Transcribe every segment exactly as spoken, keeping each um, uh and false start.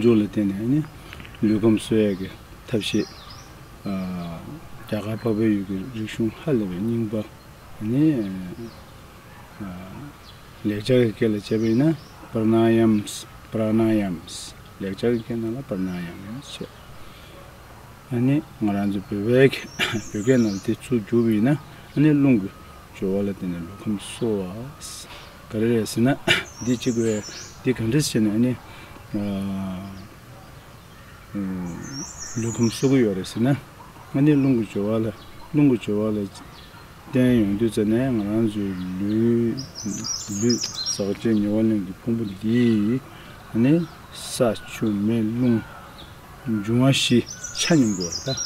འཇོག་ལ་བརྟེན་ནས་ནི་ལུས་ཁམས་གསོ་ཡས་ཀྱི་ཐབས་ཤེས། ཨ། རྒྱ་གར་འཕགས་པའི་ཡུལ་གྱི་རིག་གཞུང་ཧ་ལས་པའི་རྙིང་པ་ནི། ཨ། ལེགས་སྦྱར་གྱི་སྐད་ལ་བྱས་པ་ཡིན་ན་པྲ་ན་ཡམ། པྲ་ན་ཡམ། ལེགས་སྦྱར་གྱི་སྐད་ནང་ལ་པྲ་ན་ཡམ་ཡང་བྱས། ཨ་ནི་ང་རང་ཚོ་བོད་པའི་གི་བོད་སྐད་ནང་ལ་དེ་ཚུར་བསྒྱུར་བ་ཡིན་ན། ཨ་ནི་རླུང་གི་སྦྱོར་བ་ལ་བརྟེན་ནས་ལུས་ཁམས་གསོ་བ། ག་རེ་རེད་ཟེར་ན། འདི་གཅིག་པའི་འདི་ག་འདྲ་བྱས་ནས་ཨ་ནི། ཨ། ལུས་ཁམས་གསོ་གི་ཡོད་རེད་ཟེར་ན། ཨ་ནི་རླུང་གི་སྦྱོར་བ་ལ། རླུང་གི་སྦྱོར་བ་ལ་བརྟེན་ཡོང་དུས་ཙམ་ནས་ང་རང་ཚོའི་ལུས། ལུས་ཟག་བཅས་ཉེ་བར་ལེན་གྱི་ཕུང་པོ་འདིའི་ཨ་ནི་ས་ཆུ་མེ་རླུང་འབྱུང་བ་བཞི་ཆ་སྙོམས་དགོས་པ་རེད་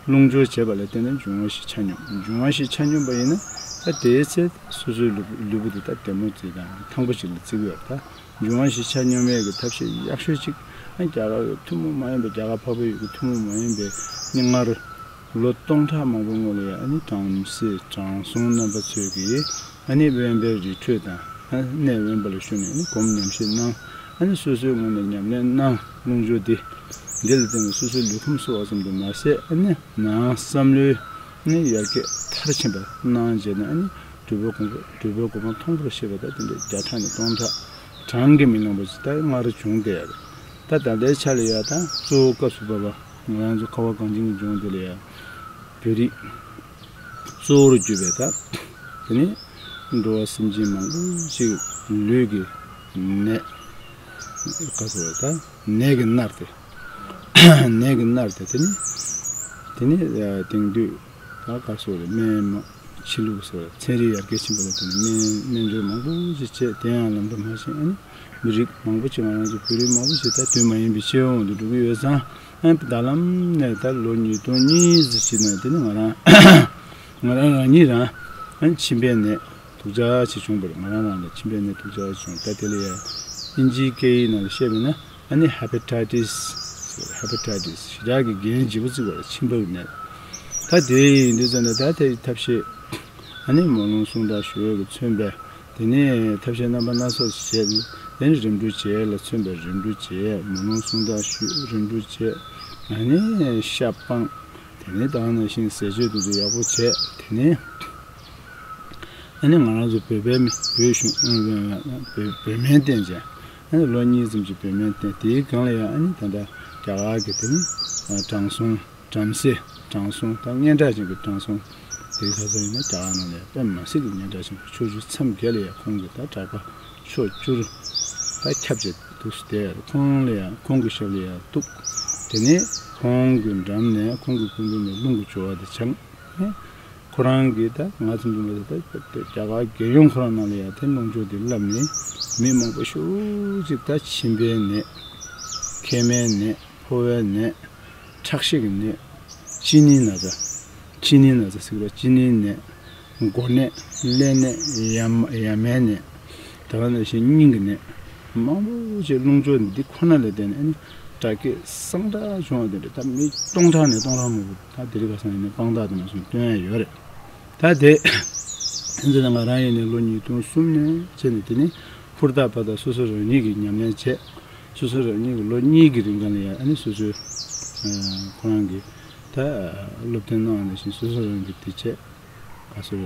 ད། རླུང་སྦྱོར་བྱེད་པ་ལ་བརྟེན་ནས་འབྱུང་བ་བཞི་ཆ་སྙོམས། འབྱུང་བ་བཞི་ཆ་སྙོམས་པ་ཡིན་ན། ད་དེའི་ཚེ་སོ་སོའི་ལུས་ལུས་པོ་དེ་ད་བདེ་མོ་བརྩི་དང་ཐང་པོ་ཞིག་ལ་བརྩི་གི་ཡོད་རེད་ད། འབྱུང་བ་བཞི་ཆ་སྙོམས་ཡས་ཀྱི་ཐབས་ཤེས་ཡག་ཤོས་གཅིག་ཨ། རྒྱ་གར་ཐུན་མོང་མ་ཡིན་པའི། རྒྱ་གར་འཕགས་པའི་ཡུལ་གྱི་ཐུན་མོང་མ་ཡིན་པའི་ནི་སྔར་ལོ་སྟོང་ཕྲག་མང་པོའི་སྔོན་ལ་ཡང་ཨ་ནི་བྲམ་ཟེ་དྲང་སྲོང་རྣམ་པ་ཚོས་ཀྱིས་ཨ་ནི་དབེན་པའི་རི་ཁྲོད་དང་། ཨ། གནས་དབེན་པ་ལ་བཞུགས་ནས་ཨ་ནི་སྒོམ་ཉམས་བཞེས་གནང་། ཨ་ནི་སོ་སོའི་ངོས་ནས་ཉམས་ལེན་གནང་། རླུང་སྦྱོར་འདི། འདི་ལ་བརྟེན་ནས་སོ་སོའི་ལུས་ཁམས་གསོ་བ་ཙམ་དུ་མ་ཟད། ཨ་ནི་ནང་བསམ་བློའི་ནི་ཡར་རྒྱས་མཐར་ཕྱིན་པ་གནང་བྱས་ནས། ཨ་ནི་སྒྲུབ་པའི་གོ་འཕང་། སྒྲུབ་པའི་གོ་འཕང་མཐོན་པོར་གཤེགས་པ་དང་། དེ་འདྲའི་བརྒྱ་ཕྲག་ནས་སྟོང་ཕྲག་གྲངས་ཀྱིས་མི་ལངས་པ་ཞིག་ད་སྔར་བྱུང་བསྡད་ཡོད་རེད། ད་ད་ལྟའི་ཆ་ལ་ཡ་ད་གཙོ་བོ་སྐབས་སུ་བབ་པ་ང་རང་ཚོ་ཁ་བ་གངས་ཅན་གྱི་ལྗོངས་འདི་ལ་ཡ་བོད་རིགས་གཙོ་བོར་གྱུར་པའི་ད་དེ་ནི་འགྲོ་བ་སེམས་ཅན་མང་པོ་ཞིག་ལུས་ཀྱི་ནད། ག་ཟེར་བ་ད། ནད་ཀྱིས་མནར་ཏེ། ནད་ཀྱིས་མནར་ཏེ། དེ་ནི། དེ་ནི་དེང་དུས་ད་ག་སོགས་རེད། སྨན་མ་ཕྱི་ལུགས་སོགས་ཚན་རིག་ཡར་རྒྱས་ཕྱིན་པ་ལ་བརྟེན་ནས་སྨན་སྨན་སྦྱོར་མང་པོ་ཞིག་བྱས། དེ་ཡང་ལམ་དུ་མ་ཕྱིན། ཨ་ནི་མི་རིགས་མང་པོ་ཞིག་ང་རང་ཚོ་བོད་རིགས་མང་པོ་ཞིག་ད་དུས་མ་ཡིན་པའི་ཕྱི་དབང་དུ་འགྲོ་གི་ཡོད་ཙང་། ཨ་ནི་ད་ལམ་ནས་ད་ལོ་ཉིས་སྟོང་གཉིས་ཙམ་ཞིག་ནས་དེ་ནི་ང་རང་ང་རང་རང་ཉིད་རང་ཨ་ནི་མཆིན་པའི་ནད། སྡུག་ཅག་ཅིག་བྱུང་བ་རེད། ང་རང་རང་ལ་མཆིན་པའི་ནད་སྡུག་ཅག་ཅིག་བྱུང་། ད་དེ་ལ་ཡང་ཨིན་ཇིའི་སྐད་ཡིག་ནང་ལ་བཤད་པ་ཡིན་ན་ཨ་ནི་ཧེ་པ་ཊའི་ཊི་སི། ཧེ་པ་ཊའི་ཊི་སི་ཞེ་དྲག་གི་འགན་ལྗིད་པོ་བརྩི་དགོས་རེད། མཆིན་པའི་ནད། ད་དེ་ཡིན་དུས་ཙམ་ནས་ད་དེ་ཐབས་ཤེས་ཨ་ནི་མོ་ལུང་སུམ་རྟགས་ཞུ་ཡས་ཀྱིས་མཚོན་པའི་དེ་ནས་ཐབས་ཤེས་རྣམ་པ་སྣ་ཚོགས་ཤིག་བྱས། དེ་ནས་རིམ་གྲོ་བྱེད་ཡས་ལ་མཚོན་པའི་རིམ་གྲོ་བྱེད། མོ་ལུང་སུམ་རྟགས་ཞུ། རིམ་གྲོ་བྱེད། ཨ་ནི་ཤ་སྤང་། དེ་ནས་ད་ག་ནང་བཞིན་ཟས་སྤྱོད་དེ་ཚོ་ཡག་པོ་བྱས། དེ་ནས་ཨ་ནི་ང་རང་ཚོ་བོད་པའི་མི་བོད་གཞུང་བོད་བོད་སྨན་བསྟེན་བྱས། ཨ་ནི་ལོ་གཉིས་ཙམ་ཅིག་བོད་སྨན་བསྟེན། དེའི་སྒང་ལ་ཡང་ཨ་ནི་ད་ལྟ་རྒྱ་གར་གྱི་དེ་ནི་དྲང་སྲོང་བྲམ་ཟེ་དྲང་སྲོང་དང་སྙན་གྲགས་ཅན་གྱི་དྲང་སྲོང་དེ་ག་ཚོད་ཡིན་ན་རྒྱ་གར་ནང་ལ་ཡང་དཔེ་མི་སྲིད་ཀྱི་སྙན་གྲགས་ཅན་གྱི་ཕྱོགས་བཅུ་མཚམས་བརྒྱད་ལ་ཡང་ཁོང་གིས་ད་གྲགས་པ་ཕྱོགས་བཅུར་ད་ཁྱབ་བྱས་འདུག་སྟེ། ཁོང་ལ་ཡང་ཁོང་གི་ཞབས་ལ་ཡང་གཏུགས། དེ་ནས་ཁོང་གི་འགྲམ་ནས་ཁོང་གི་སྐུ་མདུན་ནས་རླུང་གི་སྦྱོར་བ་དེ་སྦྱངས། ཁོ་རང་གིས་ད་ང་ཚོ་འདི་མ་ཟད་ད་རྒྱ་གར་རྒྱལ་ཡོངས་ཁོ་རང་ནང་ལ་ཡང་དེ་རླུང་སྦྱོར་དེ་བསླབས་ནས་མི་མང་པོ་ཞེ་པོ་ཅིག་ད་མཆིན་པའི་ནད། མཁལ་མའི་ནད། ཕོ་བའི་ནད། ཁྲག་ཤེད་ཀྱི་ནད། གཅིན་སྙི་ན་ཚ། གཅིན་སྙི་ན་ཚ་ཟེར་བ་གཅིན་སྙིའི་ནད། མགོ་ནད། ཀླད་ནད། ཡ་མ་ཡ་མའི་ནད། ད་ག་ནང་བཞིན་སྙིང་གི་ནད། མང་པོ་ཅིག་རླུང་སྦྱོར་འདི་ཁོ་ན་ལ་བརྟེན་ནས་ཨ་ནི་དྲག་སྐྱེད་སངས་དྲག་བྱུང་བ་དེ་འདྲ་ད་མི་སྟོང་ཕྲག་ནས་སྟོང་ཕྲག་མང་པོ་ད་དེ་རིང་ཁ་སང་ཡིན་ན་དཔང་རྟགས་དེ་ནང་བཞིན་སྟོན་ཡ་ཡོད་རེད། ད་དེ་ཡིན་ཙང་ང་རང་ཡིན་ནའི་ལོ་ཉིས་སྟོང་གསུམ་ནས་བྱས་ནས་དེ་ནི་ཧུར་ཐག་པ་དང་སོ་སོ་རང་ཉིད་ཀྱིས་ཉམས་ལེན་བྱས། སོ་སོ་རང་ཉིད་ཀྱིས་ལོ་གཉིས་ཀྱི་རིང་ག་ལ་ཡང་ཨ་ནི་སོ་སོའི་ཁོ་རང་གི་ད་སློབ་སྟོན་གནང་བ་ནང་བཞིན་སོ་སོ་རང་གིས་དེ་བྱས། ག་ཚོད་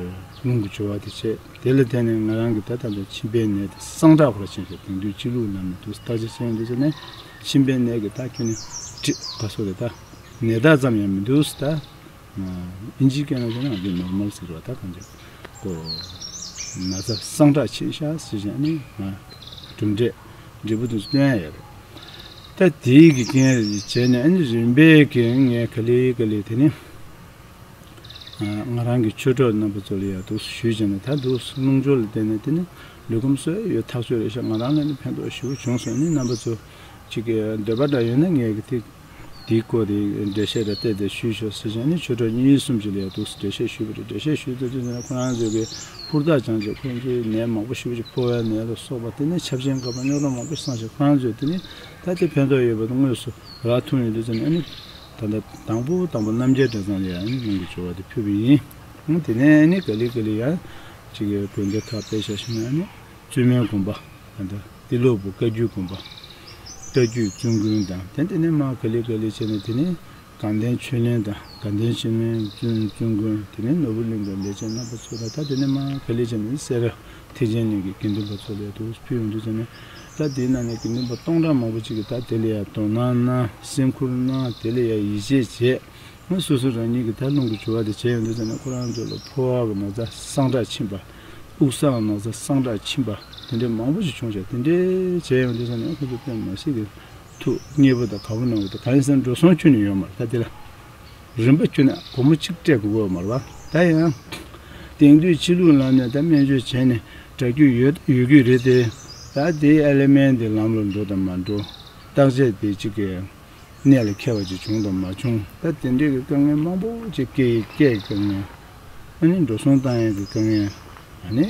རླུང་གི་སྦྱོར་བ་དེ་བྱས། དེ་ལ་བརྟེན་ནས་ང་རང་གི་ད་ལྟ་མཆིན་པའི་ནད་དེ་སངས་དྲག་ཁོ་ར་ཕྱིན་བྱས། དེང་དུས་སྤྱི་ལུགས་ནང་ནས་འདུག་བརྟག་དཔྱད་བྱས་ཡོང་དུས་ཙམ་ནས་མཆིན་པའི་ནད་ཀྱི་ད་ཁྱོན་ནས་ག་ཚོད་རེད་ད། ནད་རྟགས་ཙམ་ཡང་མི་འདུག་ད། ཨིན་ཇིའི་སྐད་ནང་བཤད་ན་ང་ཚོས་ནོར་མལ་ཟེར་བ་ད་གང་ཅི་ཁོ་ན་ཚ་སངས་དྲག་ཕྱིན་ཤག་ཟེར་བྱས་ནས་གྲུབ་འབྲས་འབྲས་བུ་དེ་ཚོ་སྟོན་ཡ་ཡོད་རེད། ད་དེའི་གི་རྐྱེན་བྱས་ནས་ཨ་ནི་རིམ་པས་ཀྱི་ངས་ག་ལེ་ག་ལེ་དེ་ནི་ང་རང་གི་ཆོས་གྲོགས་རྣམ་པ་ཚོ་ལ་ཡང་འདུག་ཞུས་བྱས་ནས། ད་འདུག་རླུང་སྦྱོར་ལ་བརྟེན་ནས་དེ་ནི་ལུས་ཁམས་གསོ་ཡ་ཡོད་ཐག་ཆོད་རེད་ཤག་ང་རང་ལ་ནི་ཕན་ཐོགས་ཞེ་པོ་བྱུང་སོང་། ཨ་ནི་རྣམ་པ་ཚོ་ཅིག་གི་འདོད་པ་འདྲ་ཡོད་ན་ངས་གི་དེ་དེའི་སྐོར་དེ་འགྲེལ་བཤད་རེ་བལྟས་ཏེ་ཞུས་ཆོག་ཟེར་བྱས་ནས་ཆོས་གྲོགས་གཉིས་གསུམ་ཅིག་ལ་ཡང་འདུག་འགྲེལ་བཤད་ཞུས་པ་རེད། འགྲེལ་བཤད་ཞུས་ཚར་དུས་ནས་ཁོ་རང་ཚོས་གི་ཧུར་ཐག་སྦྱངས་བྱས་ཁོང་ཚོས་ནད་མང་པོ་ཞེ་པོ་ཅིག་ཕོ་བའི་ནད་ལ་སོགས་པ་དེ་ནས་ཆབ་ཆེན་ཁ་པར་རྙོག་དྲ་མང་པོ་ཞིག་སངས་བྱས། ཁོ་རང་ཚོས་དེ་ནི་ད་དེ་ཕན་ཐོགས་ཡོད་པ་དེ་དངོས་སུ་རག་ཐུབ་ཡོང་དུས་ཙམ་ནས་ཨ་ནི་ད་ལྟ་དང་པོ་དང་པོ་རྣམ་རྒྱལ་གྲྭ་ཚང་ལ་ཡང་ཨ་ནི་རླུང་གི་སྦྱོར་བ་དེ་ཕུལ་བ་ཡིན། དེ་ནས་ཨ་ནི་ག་ལེ་ག་ལེ་ཡང་ཅིག་གི་དགོན་སྡེ་ཁག་དཔེ་བཞག་ཞུ་ན་ཨ་ནི་བཙུན་མའི་དགོན་པ། ད་ལྟ་ཏི་ལོ་བུ་བཀའ་བརྒྱུད་དགོན་པ། རྟ་རྒྱུག་བཙུན་དགོན་དང་། དེ་དེ་ནས་མར་ག་ལེ་ག་ལེ་བྱས་ནས། དེ་ནས་དགའ་ལྡན་ཆོས་གླིང་དང་། དགའ་ལྡན་ཆོས་གླིང་བཙུན་བཙུན་དགོན། དེ་ནས་ནོར་བུ་གླིང་དང་ལས་བྱེད་རྣམ་པ་ཚོ་དང་། ད་དེ་ནས་མར་ག་ལེ་བྱས་ནས་སེ་ར་ཐེག་ཆེན་གླིང་གི་དགེ་འདུན་པ་ཚོ་ལ་ཡར་འདུག་ཕུལ་ཡོང་དུས་ཙམ་ནས། ད་དེའི་ནང་ནས་དགེ་འདུན་པ་སྟོང་ཕྲག་མང་པོ་ཅིག་གིས་ད་དེ་ལ་ཡར་དོ་སྣང་གནང་། སེམས་ཁུར་གནང་། དེ་ལ་ཡར་ཡིད་ཆེས་བྱས། ང་སོ་སོ་རང་ཉིད་ཀྱིས་ད་རླུང་གི་སྦྱོར་བ་དེ་བྱས་ཡོང་དུས་ཙམ་ནས། ཁོ་རང་ཚོ་ལ་ཕོ་བ་གི་ན་ཚ་སངས་དྲག་ཕྱིན་པ། དབུགས་སུ་ན་ཚ་སངས་དྲག་ཕྱིན་པ། དེ་འདྲའི་མང་པོ་ཞིག་བྱུང་བྱས། དེ་འདྲའི་བྱས་ཡོང་དུས་ཙམ་ནས་ཁོ་ཚོ་དཔེ་མི་སྲིད་ཀྱི་ཐུགས་མཉེས་པོ་དང་དགའ་པོ་གནང་གི་འདུག་གང་ཡིན་ཟེར་ན་འགྲོ་སོང་ཁྱོན་ནས་ཡོད་མ་རེད། ད་དེ་ལ་རིན་པ་ཁྱོན་ནས་སྒོར་མོ་གཅིག་སྤྲད་དགོས་ཀྱི་ཡོད་མ་རེད་པ། ད་ཡང་དེང་དུས་ཕྱི་ལུགས་ལམ་ནས་ད་སྨན་བཅོས་བྱས་ནས་དྲག་རྒྱུ་ཡོད་ཡོད་ཀྱི་རེད་དེ། ད་དེའི་ཨེ་ལེ་མེན་དེ་ལམ་ལ་འགྲོ་དང་མ་འགྲོ། བརྟག་དཔྱད་དེ་གཅིག་གི་གནད་ལ་འཁེལ་བ་ཅིག་བྱུང་དང་མ་བྱུང་། ད་དེ་འདྲའི་གི་དཀའ་ངལ་མང་པོ་ཅིག་སྐྱེ་ཡི་སྐྱེ་ཡི་དཀའ་ངལ། ཨ་ནི་འགྲོ་སོང་བཏང་ཡས་ཀྱི་དཀའ་ངལ། ཨ་ནི་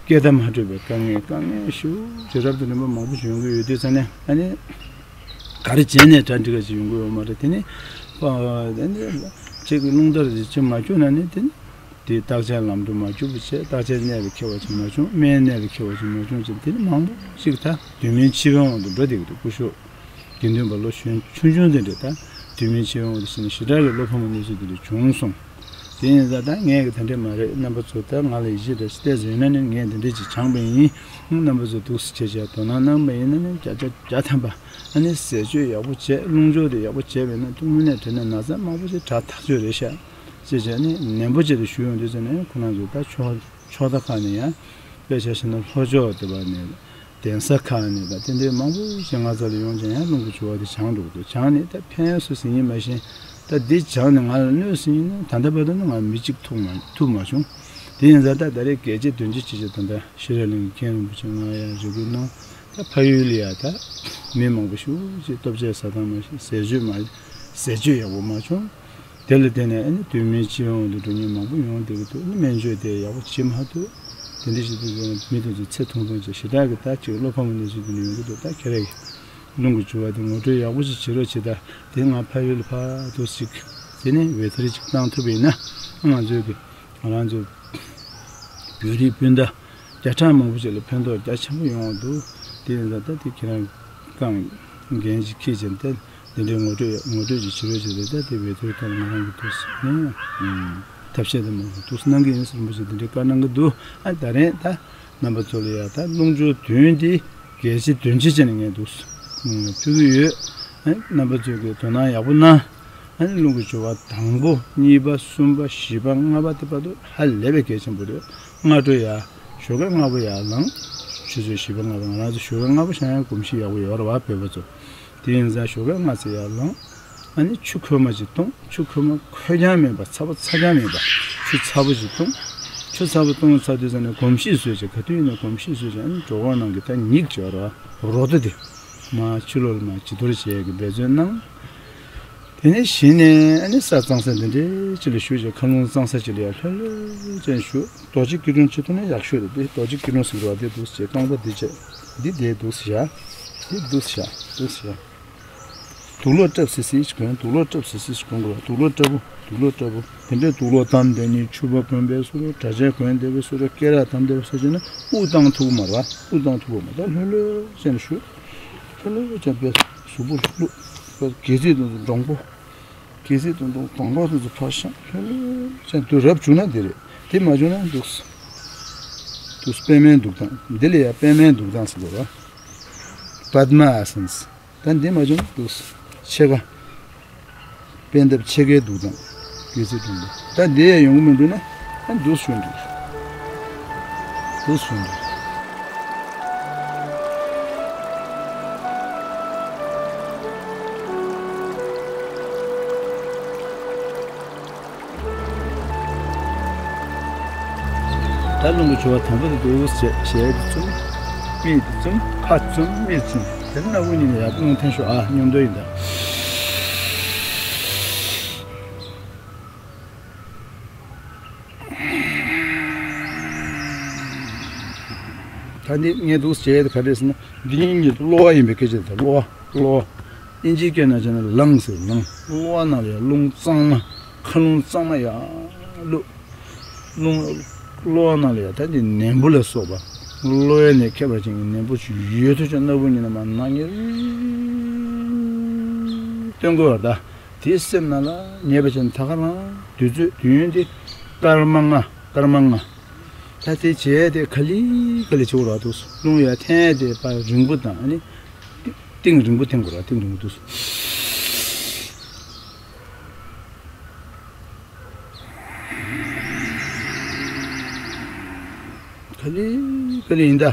སྐད་བརྡ་མ་འཕྲོད་པའི་དཀའ་ངལ། དཀའ་ངལ་ཞེ་པོ་ཅིག་རབ་དང་རིམ་པ་མང་པོ་ཅིག་ཡོང་གི་ཡོད་དུས་ཙ་ནས། ཨ་ནི་ག་རེ་བྱས་ནས་གྲ་སྒྲིག་ག་ཅིག་ཡོང་གི་ཡོད་མ་རེད། དེ་ནི་ཨ་ནི་ཅིག་གི་རླུང་རྟ་རེ་ཅིག་མ་འཁྱུག་ན་ནི། དེ་ནི་དེ་བརྟག་དཔྱད་ལམ་འགྲོ་མ་འཁྱུག་པ་བྱས། བརྟག་དཔྱད་གནད་ལ་འཁེལ་བ་ཅིག་མ་བྱུང་། སྨན་གནད་ལ་འཁེལ་བ་ཅིག་མ་བྱུང་ཅིག་དེ་ནི་མང་པོ་ཅིག་ད་དུས་མིན་འཆི་བའི་དབང་དུ་འགྲོ་བསྡད་ཀྱི་འདུག་སྐུ་ཞབས། དགེ་འདུན་པ་ལོ་གཞོན་ཆུང་ཆུང་དེ་འདྲས། ད་དུས་མིན་འཆི་བའི་དབང་དུ་ཕྱིན་ནས་ཞེ་དྲག་གི་བློ་ཕམ་པའི་གནས་ཚུལ་དེ་འདྲས་བྱུང་སོང་། དེ་ཡིན་ཙང་ད་ངས་གི་དེ་འདྲས་མ་རེད། རྣམ་པ་ཚོ་ད་ང་ལ་ཡིད་ཆེས་འདྲ་ཞིག་བལྟས་ཟིན་ན་ནི། ངས་དེ་འདྲས་ཅིག་སྦྱངས་པ་ཡིན། རྣམ་པ་ཚོ་འདུག་སེ་བྱས་བྱས་དོ་སྣང་གནང་པ་ཡིན་ན་ནི། བརྒྱ་ཆ་བརྒྱ་ཐམ་པ་ཨ་ནི་ཟས་སྤྱོད་ཡག་པོ་བྱས། རླུང་སྦྱོར་དེ་ཡག་པོ་བྱས་པ་ཡིན་ན། དངོས་གནས་དྲན་ན་ན་ཚ་མང་པོ་ཞིག་དྲག་ཐག་ཆོད་རེད་ཤག་ཅེས་བྱས་ནས་ནན་པོ་བྱས་ཏེ་ཞུ་ཡོང་དུས་ཙ་ནས། ཁོ་རང་ཚོ་ད་ཕྱོགས་ཕྱོགས་མཐའ་ཁག་ནས་ཡང་། དཔེ་ཆ་བཞག་ན་ལྷོ་ཕྱོགས་དེ་བ་ནས། གདན་ས་ཁག་ནས་དང་དེ་འདྲའི་མང་པོ་ཞིག་ང་རྩ་ལ་ཡོང་བྱས་ཡང་རླུང་གི་སྦྱོར་བ་དེ་སྦྱངས་འགྲོ་གི་འདུག་སྦྱངས་ནས་ད་ཕན་སུ་ཟིན་ཡིན་མ་ཤེས། ད་འདི་སྦྱངས་ནས་ང་ལ་གནོད་ཟིན་ཡིན་ན། ད་ལྟ་བར་དུ་ནི་ང་མི་གཅིག་ཐུག་མ་ཐུག་མ་བྱུང་། དེ་ཡིན་ཙང་ད་ད་རེས་གལ་ཆེ་དོན་ཆེ་ཅིག་བྱས། ད་ལྟ་ཤེས་རབ་གླིང་གི་མཁན་རིན་པོ་ཆེ་ང་ཡང་རེ་སྐུལ་གནང་། ད་ཕ་ཡུལ་ལ་ཡ་ད་མི་མང་པོ་ཞིག་ཅིག་ལྟོ་ཆས་ཟ་སྟངས་མ་ཤེས། ཟས་སྤྱོད་མ་ཟས་སྤྱོད་ཡག་པོ་མ་བྱུང་། དེ་ལ་བརྟེན་ནས་ཨ་ནི་དུས་མིན་འཆི་བའི་དབང་དུ་འགྲོ་མཁན་མང་པོ་ཡོང་བསྡད་ཀྱི་འདུག་ཨ་ནི་སྨན་བཅོས་དེ་ཡག་པོ་བྱེད་མ་ཐུབ། དེ་འདྲ་ཞིག་འདུག་མི་དེ་ཚོ་ཚེ་ཐུང་ཐུང་བྱས། ཞེ་དྲག་གི་ད་ཅིག་བློ་ཕམ་པའི་གནས་ཚུལ་དེ་འདྲ་ཡོང་གི་འདུག་ད་ཁྱེད་རང་གིས་རླུང་གི་སྦྱོར་བ་དེ་ངོ་སྤྲོད་ཡག་པོ་ཞིག་བྱེད་རོགས་བྱེད་ད། དེ་ང་ཕ་ཡུལ་ལ་ཕར་འདུག་ཅིག་དེ་ནས་འོད་ཐེར་ཅིག་བཏང་ཐུབ་པ་ཡིན་ན། ང་ཚོའི་གི་ང་རང་ཚོ་བོད་རིགས་སྤུན་ཟླ་བརྒྱ་ཕྲག་མང་པོ་ཅིག་ལ་ཕན་ཐོགས་རྒྱ་ཆེན་པོ་ཡོང་བ་འདུག་དེ་ཡིན་ཙང་ད་དེ་ཁྱེད་རང་རྐང་འགན་ཅིག་འཁྱེར་བྱས་ནས། ད་འདི་འདྲའི་ངོ་སྤྲོད་ངོ་སྤྲོད་ཅིག་བྱེད་རོགས་བྱེད་དེ། ད་དེ་བོད་ཐུར་ཐོག་ང་རང་གི་འདུག་ཟེར་ནས་ཐབས་ཤེས་དེ་མང་པོ་འདུག་གནང་གི་ཡིན་ཟེར་མོ་ཞིག་འདི་འདྲའི་བཀའ་གནང་གི་འདུག་ཨ་ད་རེས་ད་རྣམ་པ་ཚོ་ལ་ཡ་ད་རླུང་སྦྱོར་བདུན་འདི་གལ་ཆེ་དོན་ཆེ་བྱས་ནས་ངས་འདུག་ཕུལ་གི་ཡོད། ཨ་རྣམ་པ་ཚོས་གི་དོ་སྣང་ཡག་པོ་གནང་། ཨ་ནི་རླུང་གི་སྦྱོར་བ་དང་པོ། གཉིས་པ། གསུམ་པ། བཞི་པ། ལྔ་པ་དེ་བར་དུ་ཧ་ལས་པའི་གལ་ཆེན་པོ་རེད། སྔ་དྲོ་ཡ་ཞོགས་ཀས་སྔ་པོ་ཡར་ལངས། ཆུ་ཚོད་བཞི་པ་ལྔ་པ། ང་རང་ཚོ་ཞོགས་ཀས་སྔ་པོ་བཞེངས་ཡ་གོམས་གཤིས་ཡག་པོ་ཡོད་རེད་བ་བོད་པ་ཚོ། དེ་ཡིན་ཙང་ཞོགས་ཀས་སྔ་ཙམ་ཡར་ལངས། ཨ་ནི་ཆུ་ཁོལ་མ་ཅིག་བཏུང་། ཆུ་ཁོལ་མ་ཁོལ་རྐྱང་མིན་པ། ཚ་པོ་ཚ་རྐྱང་མིན་པ། ཆུ་ཚ་པོ་ཅིག་བཏུང་། ཆུ་ཚ་པོ་བཏུང་ཚར་དུས་ཙ་ནས་གོམས་གཤིས་བཟོས་བྱས། ག་དུས་ཡིན་ན་གོམས་གཤིས་བཟོས་བྱས། ཨ་ནི་གྲོད་ཁོག་ནང་གི་ད་སྙིགས་ཅིག་ཡོད་རེད་བ། རོ་ཏོ་དེ་མར་ཕྱི་ལོགས་ལ་མར་བྱི་དོར་བྱེད་ཡ་གི་འབད་བརྩོན་གནང་། དེ་ནས་གཞི་ནས་ཨ་ནི་ས་གཙང་ས་འདི་འདྲའི་ཅིག་ལ་བཞུགས་བྱས། མཁའ་རླུང་གཙང་ས་ཅིག་ལ་ཡར་ལྷོད་ལྷོད་ཅན་བཞུགས། རྡོ་རྗེ་སྐྱིལ་ཀྲུང་བྱེད་ཐུབ་ན་ཡག་ཤོས་རེད། དེ་རྡོ་རྗེ་སྐྱིལ་ཀྲུང་ཟེར་བ་དེ་འདུག་སེ་བྱས། རྐང་པ་འདི་བྱས། འདི་དེ་འདུག་སེ་བཞག་འདི་འདུག་སེ་བཞག་འདུག་སེ་བཞག་དུག་ལོག་བཀྲབ་སིལ་སིལ་ཞིག་གོན། དུག་ལོག་བཀྲབ་སིལ་སིལ་ཞིག་གོན་དགོས་རེད། དུག་ལོག་བཀྲབ་པོ། དུག་ལོག་བཀྲབ་པོ། དེ་འདྲའི་དུག་ལོག་བསྡམས་བསྡད་ནས་ཕྱུ་པ་གོན་བསྡད་པའི་བཟོ་འདྲ། གྲྭ་ཆས་གོན་བསྡད་པའི་བཟོ་འདྲ། སྐེ་རགས་བསྡམས་བསྡད་པའི་བཟོ་བྱས་ན་དབུགས་བཏང་ཐུབ་ཀྱི་མ་རེད་བ། དབུགས་བཏང་ཐུབ་ཀྱི་མ་རེད། ད་ལྷོད་ལྷོད་བྱས་ནས་བཞུགས། ལྷོད་ལྷོད་བྱས་པའི་གཟུགས་པོ་ལྷུག་པ། སྒལ་ཚིགས་དེ་ཚོ་འདྲོང་པོ། སྒལ་ཚིགས་དེ་ཚོ་འདྲོང་པ་དེ་ཚོ་ཕར་བཞག་ལྷོད་ལྷོད་བྱས་འདུག་རབ་བྱུང་ན་དེ་རེད། དེ་མ་བྱུང་ན་འདུག་འདུག་པདྨའི་འདུག་སྟངས། འདི་ལ་ཡ་པདྨའི་འདུག་སྟངས་ཟེར་དགོས་རེད་བ། པདྨ་ཨ་སན། ད་འདི་མ་བྱུང་ན་འདུག་ཕྱེད་ཀ། པད་འདབ་ཕྱེད་ཀའི་འདུག་སྟངས། སྒལ་ཚིགས་འདྲོང་པོ། ད་འདི་ཡང་ཡོང་གི་མི་འདུག་ན། ཨ་འདུག་ཞུ་འདུག་འདུག་ཞུ་འདུག་ད་རླུང་གི་སྦྱོར་བ་དང་པོ་དེ་འདུག་སེ་བྱས། ཞལ་དེ་བཙུམ། མིག་དེ་བཙུམ། ཁ་བཙུམ། མིག་བཙུམ། དེ་ནས་སྣ་བུག་གཉིས་ལ་ཡར་རླུང་འཐེན་ཤོག་ཨ་སྙོམས་འདོར་ཡིན་ད། ད་འདི་ངས་འདུག་སེ་བྱས་དེ་ག་རེ་ཟེར་ན། འདི་གཉིས་གཉིས་གློ་བ་ཡིན་པའི་སྐད་ཆ་རེད། གློ་བ། གློ་བ། ཨིན་ཇིའི་སྐད་ནང་བྱས་ན་ལངས་ཟེར། ལངས། གློ་བ་ནང་ལ་ཡ་རླུང་གཙང་མ། མཁའ་རླུང་གཙང་མ་ཡར་བླུགས། རླུང་། གློ་བ་ནང་ལ་ཡ་ད་འདི་ནད་འབུ་ལ་སོགས་པ། གློ་བའི་ནད་ཁྱད་པར་ཅན་གྱི་ནད་འབུ་ཅིག་ཡོད་དུས་ཀྱང་སྣ་བུག་གཉིས་ནས་མར་ནག་ཉེས། སྟོན་དགོས་པ་རེད་ད། དེ་སེམས་ནང་ལ་ངེས་པ་བྱས་ན་ད་ག་རང་དུས་ཚོད་དུས་ཡུན་དེ་སྐར་མ་ལྔ་སྐར་མ་ལྔ། ད་དེ་བྱས་ཏེ་ག་ལེ་ག་ལེ་བྱེད་དགོས་རེད་འདུག་རླུང་ཡར་འཐེན་ཏེ་ཕར་རིང་པོ་དང་ཨ་ནི་གཏིང་རིང་པོ་འཐེན་དགོས་རེད། གཏིང་རིང་པོ་འདུག་ག་ལེ་ག་ལེ་ཡིན་ད།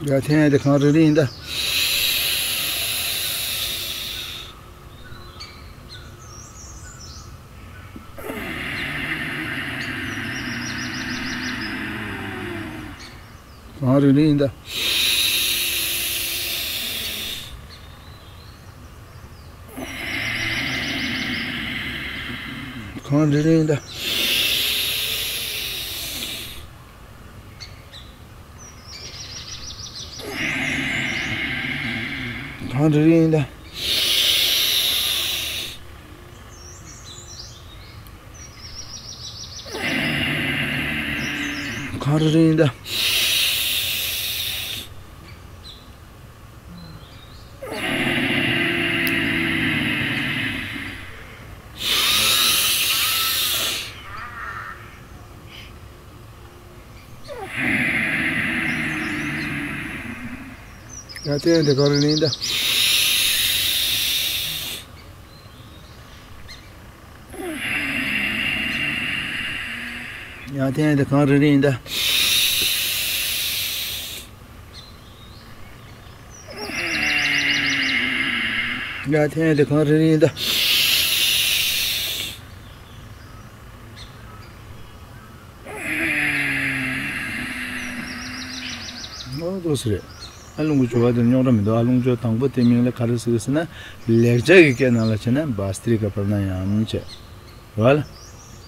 ཡར་འཐེན་ཏེ་གང་རིང་རིང་ཡིན་ད། གང་རིང་རིང་ཡིན་ད། གང་རིང་རིང་ཡིན་ད། གང་རིང་རིང་ཡིན་ད། གང་རིང་རིང་ཡིན་ད། ཡར་འཐེན་ཏེ་གང་རིང་རིང་ཡིན་ད། ཡར་འཐེན་ཏེ་གང་རིང་རིང་ཡིན་ད། ཡར་འཐེན་ཏེ་གང་རིང་རིང་ཡིན་ད། ཨོ་འདུག་སེ་རེད། ཨ་རླུང་གི་སྦྱོར་བ་དེ་རྙོག་དྲ་མི་འདུག་ཨ་རླུང་སྦྱོར་དང་པོ་དེ་མིང་ལ་ག་རེ་ཟེར་ཟེར་ན། ལེགས་སྦྱར་གྱི་སྐད་ནང་ལ་བྱས་ན་བྷ་སྟི་རི་ཀ་པྲ་ན་ཡམ་བྱས། རེད་བ་ལ།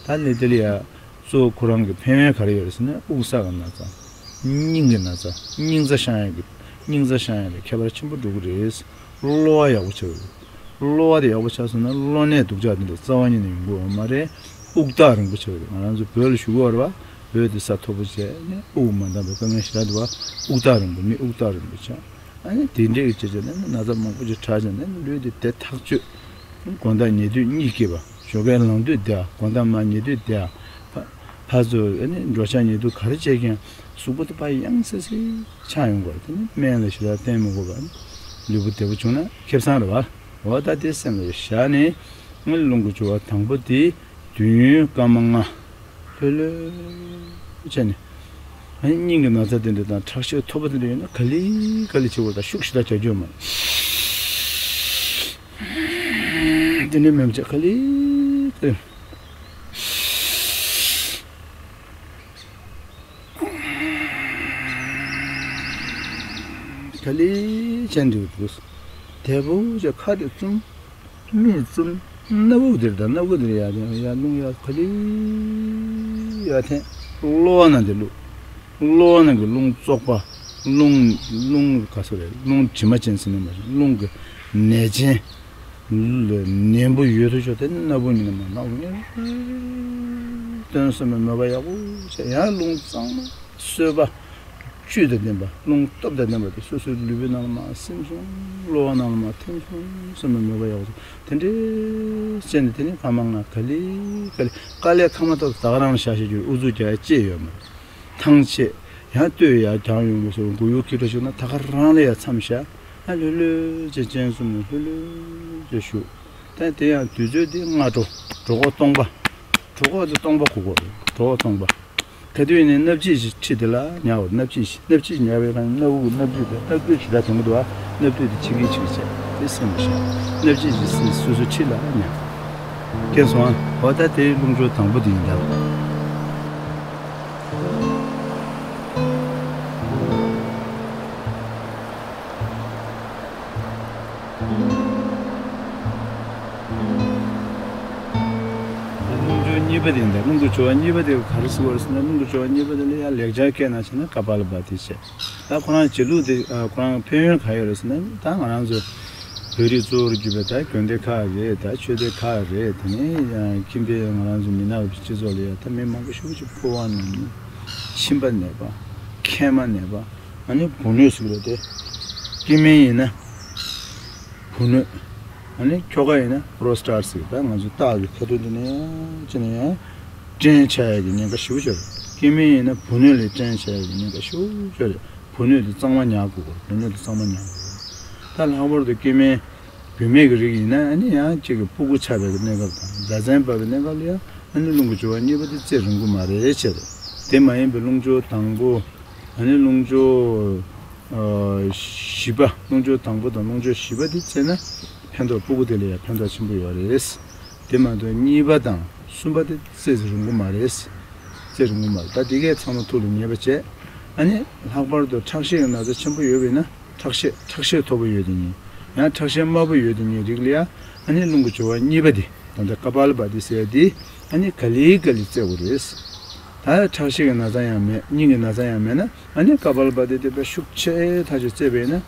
ད་ལས་དེ་ལ་ཡ། གཙོ་བོ་ཁོ་རང་གི་ཕན་ཡོན་ག་རེ་ཡོད་རེད་ཟེར་ན་དབུགས་བསགས་ཀྱི་ན་ཚ། སྙིང་གི་ན་ཚ། སྙིང་རྩ་བཤང་ཡག་གི། སྙིང་རྩ་བཤང་ཡག་གི་ཁྱད་པར་ཆེན་པོ་འགྲོ་གི་རེད། གློ་བ་ཡག་པོ་ཆགས་ཀྱི་རེད། གློ་བ་དེ་ཡག་པོ་ཆགས་སོང་ན་གློ་ནད་སྡུག་ཅག་དེ་འདྲ་རྩ་བ་ཉིད་ནས་ཡོང་གི་ཡོད་མ་རེད། དབུགས་ཐག་རིང་པོ་ཆགས་ཀྱི་རེད། ང་རང་ཚོ་བོད་ལ་བཞུགས་ཀྱི་ཡོད་རེད་བ། བོད་དེ་ས་མཐོ་པོ་བྱས་ནས་དབུགས་མ་འདང་བའི་དཀའ་ངལ་ཞེ་དྲག་འདུག་བ། དབུགས་ཐག་རིང་པོ་མི་དབུགས་ཐག་རིང་པོ་ཆགས། ཨ་ནི་དེ་འདྲས་ཀྱི་བྱས་བྱས་ནས་ན་ཚ་མང་པོ་ཅིག་དྲག་བྱས་ནས་ལུས་དེ་བདེ་ཐག་ཆོད། དགོང་དག་ཉལ་དུས་གཉིད་སྐྱིད་པ། ཞོགས་ཀས་ལངས་དུས་བདེ་བ། དགོང་དག་མར་ཉལ་དུས་བདེ་བ། ཕ་ཕར་ཚུར་ཨ་ནི་འགྲོ་འཆག་ཉལ་དུས་ག་རེ་བྱས་ཀྱང་གཟུགས་པོ་དེ་ཕར་ཡང་སེ་སེ་ཆགས་ཡོང་གི་རེད། དེ་ནི་སྨན་ལ་ཞེ་དྲག་བསྟེན་མི་དགོས་པ། ལུས་པོ་བདེ་པོ་བྱུང་ན་ཁེ་བཟང་རེད་བ། འོ་ད་དེ་སེམས་ལ་བཞག་ནས་ཨ་ནི་རླུང་གི་སྦྱོར་བ་དང་པོ་དེ་དུས་ཡུན་སྐར་མ་ལྔ། ལྷོད་ལྷོད་བྱས་ནས། ཨ་ནི་སྙིང་གི་ན་ཚ་དེ་འདྲ་དང་ཁྲག་ཤེད་མཐོ་པོ་དེ་འདྲ་ཡོད་ན་ག་ལེ་ག་ལེ་བྱེད་དགོས་རེད། ད་ཤུགས་ཞེ་དྲག་རྒྱག་རྒྱུ་ཡོད་མ་རེད། དེ་འདྲའི་མེད་པ་བྱས་ག་ལེ་ག་ལེ། ག་ལེ་བྱས་འདུག་འདུག་བདེ་པོ་བྱས་ཁ་དེ་བཙུམ། མིག་བཙུམ། སྣ་བུག་འདིར་དང་སྣ་བུག་འདིར་ཡར་འཐེན། ཡར་རླུང་ཡར་ག་ལེ་ཡར་འཐེན། གློ་བ་ནང་དེ་བླུགས། གློ་བ་ནང་གི་རླུང་བཙོག་པ། རླུང་། རླུང་ག་ཚོད་རེད། རླུང་དྲི་མ་ཅན་ཟེར་ནས་མ་རེད། རླུང་གི་ནད་ཅན། ནད་འབུ་ཡོད་དོ་ཅོག་དེ་སྣ་བུག་གཉིས་ནས་མར་ནག་ཉེར་སྟོན་སོང་བའི་མོས་པ་ཡག་པོ་བྱས། ཡང་རླུང་གཙང་མ་གསོས་པ། བཅུད་དང་ལྡན་པ། རླུང་སྟོབས་དང་ལྡན་པ་དེ་སོ་སོའི་ལུས་པོའི་ནང་ལ་མར་སིམ་སོང་། གློ་བ་ནང་ལ་མར་ཐིམ་སོང་སོང་བའི་མོས་པ་ཡག་པོ་བྱས། དེ་འདྲའི་བྱས་ནས་དེ་ནས་སྐར་མ་ལྔ་ག་ལེ་ག་ལེ། དཀའ་ལས་ཁག་མ་ཐོག་ད་ག་རང་ལ་བཞག་བཞག་རྒྱུ་ཨུ་ཚུགས་རྒྱག་ཡ་ཅི་ཡོད་མ་རེད། ཐང་ཆད། ཡང་ལྟོས་ཡར་རྒྱང་ཡོང་དགོས་སོགས་མགོ་ཡུ་འཁྱིལ་འགྲོ་བྱུང་ན་ད་ག་རང་ལ་ཡ་མཚམས་བཞག་ཡང་ལྷོད་ལྷོད་བྱས་སྤྱན་བཙུམ་ནས་ལྷོད་ལྷོད་བྱས་བཞུགས། ད་དེ་ཡང་དུས་ཚོད་དེ་སྔ་དྲོ། གྲོད་ཁོག་སྟོང་པ། གྲོད་ཁོག་དེ་སྟོང་པ་གོ་དགོས་རེད། གྲོད་ཁོག་སྟོང་པ། ག་དུས་ཡིན་ནའི་སྣབས་ཕྱིས་ཤིག་ཁྲིད་དེ་ལ་ཉར་བ། སྣབས་ཕྱིས་ཤིག་སྣབས་ཕྱིས་ཉར་བའི་སྒང་སྣ་བུག་གི་སྣབས་རྒྱུད་དེ་སྣབས་རྒྱུད་ཞེ་དྲག་དོན་གྱི་འདུག་ཨ། སྣབས་རྒྱུད་དེ་ཕྱི་གིན་ཕྱི་གིན་བྱས་དེ་སེམས་ལ་བཞག་སྣབས་ཕྱིས་ཤིག་སོ་སོ་ཁྲིད་ལ་ཉར། མཁྱེན་སོང་ཨ། འོ་ད་དེ་རླུང་སྦྱོར་དང་པོ་དེ་ཡིན་ད། རླུང་སྦྱོར་གཉིས་པ་དེ་ཡིན་ད། རླུང་གི་སྦྱོར་བ་གཉིས་པ་དེ་ག་རེ་ཟེར་བ་རེད་ཟེར་ན། རླུང་གི་སྦྱོར་བ་གཉིས་པ་དེ་ལ་ཡང་ལེགས་སྦྱར་སྐད་ནང་བྱས་ན་ཀ་པཱ་ལ་བྷ་ཏི་བྱས། ད་ཁོ་རང་བྱེད་ལུགས་དེ་ཁོ་རང་ཕན་ཡོན་ག་ཡོད་རེད་ཟེར་ན། ད་ང་རང་ཚོ་བོད་རིགས་གཙོ་བོར་གྱུར་པའི་ད་དགོན་སྡེ་ཁག་རེད། ད་ཆོས་སྡེ་ཁག་རེད། དེ་ནས་ཡང་ཁྱིམ་པའི་ང་རང་ཚོ་མི་ནག་གི་སྤྱི་ཚོགས་ལ་ཡང་ད་མི་མང་པོ་ཞེ་པོ་ཅིག་ཕོ་བ་ནས། མཆིན་པ་ནད་པ། མཁལ་མ་ནད་པ། ཨ་ནི་བུ་སྣོད་ཟེར་གྱི་རེད་དེ། སྐྱེ་དམན་ཡིན་ན་བུ་སྣོད། ཨ་ནི་ཁྱོ་ག་ཡིན་ན་པོ་རོ་སི་ཊེཊ་ཟེར་གྱི། ད་ང་ཚོའི་སྟག་གི་ཁ་ཐུག་འདི་ནས་ཅི་ནས་ཡང་སྐྲན་ཆགས་ཡག་གི་ཉེན་ཁ་ཞེ་པོ་ཅིག་རེད། སྐྱེ་དམན་ཡིན་ན་བུ་སྣོད་ལ་སྐྲན་ཆགས་ཡག་གི་ཉེན་ཁ་ཞེ་པོ་ཅིག་རེད། བུ་སྣོད་དེ་གཙང་མ་ཉར་དགོས་གོ། བུ་སྣོད་དེ་གཙང་མ་ཉར་དགོས་གོ། ད་ལྷག་པར་དུ་སྐྱེ་དམན་བུད་མེད་ཀྱི་རིགས་ཡིན་ན་ཨ་ནི་ཡང་གཅིག་གི་ཕྲུ་གུ་ཆགས་པའི་གནས་སྐབས་དང་ཟླ་མཚན་བབས་པའི་གནས་སྐབས་ལ་ཡང་ཨ་ནི་རླུང་གི་སྦྱོར་བ་གཉིས་པ་དེ་རྩེ་རུང་གི་མ་རེད་ཟེར། དེ་མ་ཡིན་པའི་རླུང་སྦྱོར་དང་པོ། ཨ་ནི་རླུང་སྦྱོར་ཨ་བཞི་པ། རླུང་སྦྱོར་དང་པོ་དང་རླུང་སྦྱོར་བཞི་པ་དེ་རྩེ་ན་ཕན་ཐོགས། ཕྲུ་གུ་དེ་ལ་ཡང་ཕན་ཐོགས་ཆེན་པོ་ཡོད་རེད། དེ་མ་གཏོགས་གཉིས་པ་དང་གསུམ་པ་དེ་རྩེ་རུང་གི་མ་རེད། རྩེ་རུང་གི་མ་རེད། ད་དེ་གས་ཚང་མ་ཐུགས་ལ་ངེས་པ་བྱས། ཨ་ནི་ལྷག་པར་དུ་ཁྲག་ཤེད་ཀྱི་ན་ཚ་ཆེན་པོ་ཡོད་པ་ཡིན་ན། ཁྲག་ཤེད། ཁྲག་ཤེད་མཐོ་པོ་ཡོད་དེ་ཉིད། ཡང་ཁྲག་ཤེད་དམའ་པོ་ཡོད་དེ་ཉིད་རིགས་ལ་ཡང་ཨ་ནི་རླུང་གི་སྦྱོར་བ་གཉིས་པ་དེ། ད་ལྟ་ཀ་པཱ་ལ་བྷ་ཏི་ཟེར་དེ་ཨ་ནི་ག་ལེ་ག་ལེ་རྩེ་དགོས་རེད། ད་ཁྲག་ཤེད་ཀྱི་ན་ཚ་ཡང་མེད། སྙིང་གི་ན་ཚ་ཡང་མེད་ན་ཨ་ནི་ཀ་པཱ་ལ་བྷ་ཏི་དེ་དཔེ་ཤུགས་ཆེ་ཐག་ཆོད་རྩེ་བས་ན།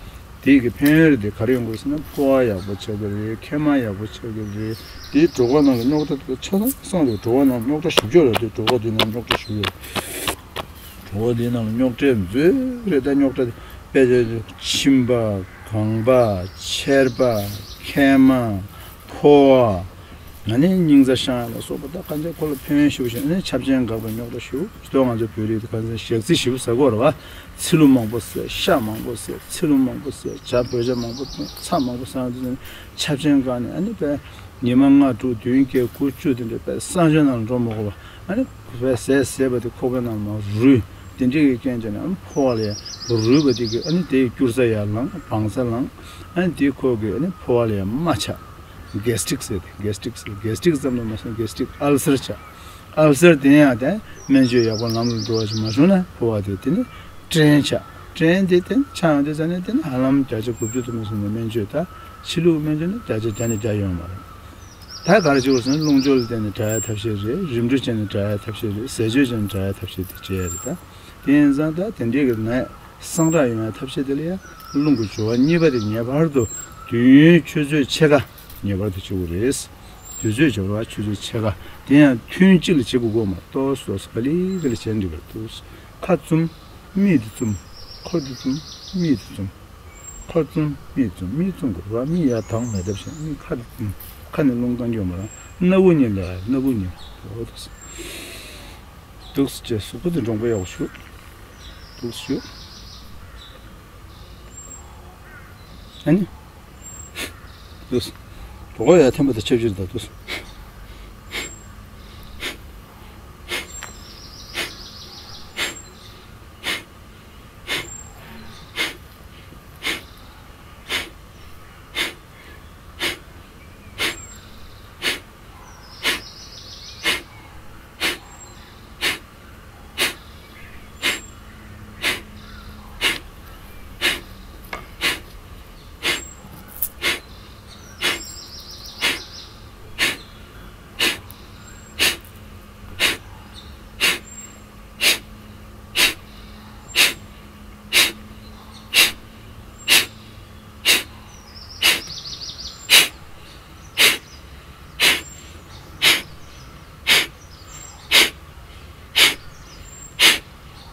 དེ་གི་ཕན་ཡོན་དེ་ག་རེ་ཡོང་གི་རེད་ཟེར་ན། ཕོ་བ་ཡག་པོ་ཆགས་ཀྱི་རེད། མཁལ་མ་ཡག་པོ་ཆགས་ཀྱི་རེད། དེའི་གྲོད་ཁོག་ནང་གི་རྙོག་དྲ་དེ་ཆ་ཚང་སངས་རྒྱས། གྲོད་ཁོག་ནང་རྙོག་དྲ་ཞིབ་ཆ་རེད་དེ། གྲོད་ཁོག་དེ་ནང་རྙོག་དྲ་ཞིབ་ཡོད། གྲོད་ཁོག་དེའི་ནང་ལ་རྙོག་དྲ་མཛོད་རེད། ད་རྙོག་དྲ་དེ་དཔེ་ཆ་མཆིན་པ། སྒང་པ། མཆེར་པ། མཁལ་མ། ཕོ་བ། ང་ནི་སྙིང་རྩ་བཤང་ཡག་ལ་སོགས་པ་ད་གང་ཅི་ཁོ་ལ་ཕན་ཡོན་ཞེ་པོ་ཞིག་ནི་ཆབ་ཆེན་འགག་པའི་རྙོག་དྲ་ཞེ་པོ་ཞིག་འདུག་ང་ཚོའི་བོད་རིགས་དེ་གང་ཅི་ཞག་རྩི་ཞེ་པོ་ཟ་གི་ཡོད་རེད་བ། ཚིལ་ལུ་མང་པོ་བཟས། ཤ་མང་པོ་བཟས། ཚིལ་ལུ་མང་པོ་བཟས། ཇ་བོད་ཇ་མང་པོ་འཐུང་། ཚྭ་མང་པོ་ཟ་ཡག་དེ་ཚོ་ནི་ཆབ་ཆེན་འགག་ནས་ཨ་ནི་དཔེ་ཉི་མ་ལྔ་དྲུག་བདུན་བརྒྱད་དགུ་བཅུ་དེ་འདྲ་དཔེ་གསང་སྤྱོད་ནང་ལ་འགྲོ་མ་དགོས་པ། ཨ་ནི་དཔེ་ཟས་ཟས་པ་དེ་ཁོག་པའི་ནང་ལ་མར་རུལ། དེ་འདྲའི་གི་རྐྱེན་བྱས་ནས་ཨ་ནི་ཕོ་བ་ལ་ཡང་རུལ་བ་དེ་གི་ཨ་ནི་དེའི་སྐྱུར་རྩ་ཡར་ལངས། བང་རྩ་ལངས། ཨ་ནི་དེ་ཁོ་གི་ཨ་ནི་ཕོ་བ་ལ་ཡང་རྨ་ཆགས། གེ་སི་ཊིག་ཟེར་ཏེ། གེ་སི་ཊིག་ཟེར། གེ་སི་ཊིག་ཙམ་དུ་མ་ཟད་གེ་སི་ཊིག་ཨལ་སར་ཆགས། ཨལ་སར་དེ་ཡང་དེ་སྨན་བཅོས་ཡག་པོ་ལམ་ལ་འགྲོ་བ་ཞིག་མ་བྱུང་ན་ཕོ་བ་དེ་དེ་ནི་སྐྲན་ཆགས། སྐྲན་དེ་དེ་ཆགས་ཡོང་དུས་ཙ་ནས་དེ་ནི་ཧ་ལམ་བརྒྱ་ཆ་དགུ་བཅུ་དུ་མ་ཟིན་ནས་སྨན་བཅོས་ད་ཕྱི་ལུགས་སྨན་བཅོས་ནི་བརྒྱ་ཆ་བརྒྱ་ནས་བརྒྱ་ཡོད་མ་རེད། ད་ག་རེ་བྱེད་དགོས་ཟེར་ན་རླུང་སྦྱོར་ལ་བརྟེན་ནས་དྲག་ཡག་ཐབས་ཤེས་རེད། རིམ་གྲོ་བྱས་ནས་དྲག་ཡག་ཐབས་ཤེས་རེད། ཟས་སྤྱོད་བྱས་ནས་དྲག་ཡག་ཐབས་ཤེས་དེ་བྱས་རེད། ད་དེ་ཡིན་ཙང་ད་དེ་འདྲའི་གི་ནད་སངས་དྲག་ཡོང་ཡག་ཐབས་ཤེས་དེ་ལ་ཡང་རླུང་གི་སྦྱོར་བ་གཉིས་པ་དེ་ངེས་པར་དུ་དུས་ཡུན་ཆུ་ཚོད་ཕྱེད་ཀ་ངེས་པར་དུ་བྱེད་དགོས་རེད། དུས་ཚོད་སྦྱོར་བ་ཆུ་ཚོད་ཕྱེད་ཀ་དེ་ཡང་ཐུན་གཅིག་ལ་བྱེད་དགོས་ཀྱི་མ་རེད། ཏོག་ཙམ་ཏོག་ཙམ་ག་ལེ་ག་ལེ་བྱས་ནས་འགྲིག་པ་རེད། ཏོག་ཙམ་ཁ་བཙུམ། མིག་དེ་བཙུམ། ཁ་དེ་བཙུམ། མིག་དེ་བཙུམ། ཁ་བཙུམ་མིག་བཙུམ། མིག་བཙུམ་དགོས་རེད་བ། མིག་ཡར་གདངས་མེད་ཐབས་བྱས། མིག་ཁ་དེ་བཙུམ། ཁ་ནས་རླུང་གཏོང་རྒྱུ་མ་རེད། སྣ་བུག་གཉིས་ལ། སྣ་བུག་གཉིས། འོ་དེ། འདུག་སེ་བྱས། གཟུགས་པོ་དེ་འདྲོང་པོ་ཡག་པོ་བྱུག། འདུག་སེ་བྱུག། ཨ་ནི། འདུག་སེ། གྲོད་ཁོག་ཡར་འཐེན་པ་དང་ཆབས་ཅིག་རེད་ད། འདུག་སེ།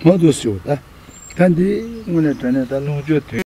མ་འདུག་སེ་བྱུག་ད། ད་འདི་དངོས་གནས་དྲང་གནས་ད་རླུང་སྦྱོར་དོན།